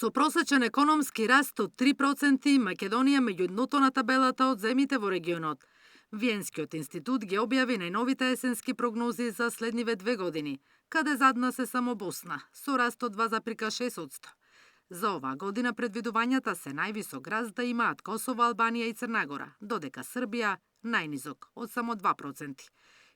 Со просечен економски раст од 3%, Македонија меѓу дното на табелата од земјите во регионот. Виенскиот институт ги објави најновите есенски прогнози за следниве 2 години, каде задна се само Босна, со раст од 2,6%. За оваа година предвидувањата се највисок раст да имаат Косово, Албанија и Црна Гора, додека Србија најнизок, од само 2%.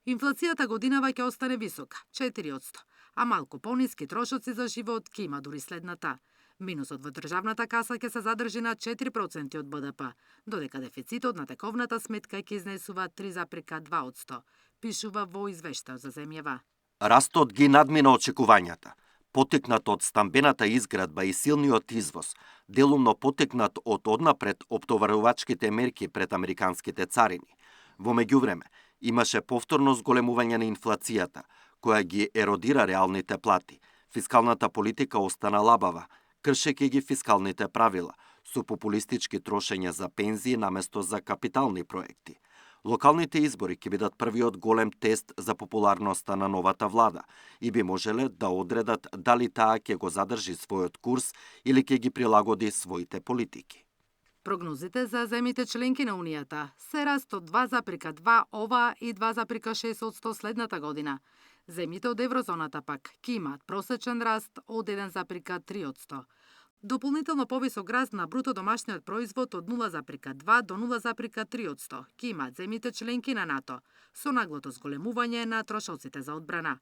Инфлацијата годинава ќе остане висока, 4%, а малку пониски трошоци за живот ќе има дури следната. Минусот во државната каса ќе се задржи на 4% од БДП, додека дефицитот на тековната сметка ќе изнесува 3,2%, пишува во извештај за земјава. Растот ги надмина очекувањата, потекнат од стамбената изградба и силниот извоз, делумно потекнат од однапред оптоварувачките мерки пред американските царини. Во меѓувреме, имаше повторно зголемување на инфлацијата, која ги еродира реалните плати. Фискалната политика остана лабава, кршејќи ги фискалните правила, со популистички трошења за пензии наместо за капитални проекти. Локалните избори ќе бидат првиот голем тест за популарноста на новата влада и би можеле да одредат дали таа ќе го задржи својот курс или ќе ги прилагоди своите политики. Прогнозите за земјите членки на Унијата се раст од 2,2 ова и 2,6% следната година. Земјите од еврозоната пак ќе имаат просечен раст од 1,3%. Дополнително повисок раст на бруто домашниот производ од 0,2 до 0,3% ќе имаат земјите членки на НАТО, со наглото зголемување на трошоците за одбрана.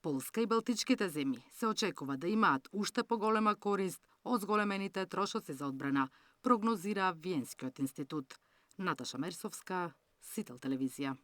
Полска и Балтичките земји се очекува да имаат уште поголема корист од зголемените трошоци за одбрана, прогнозира Виенскиот институт. Наташа Мерсовска, Сител телевизија.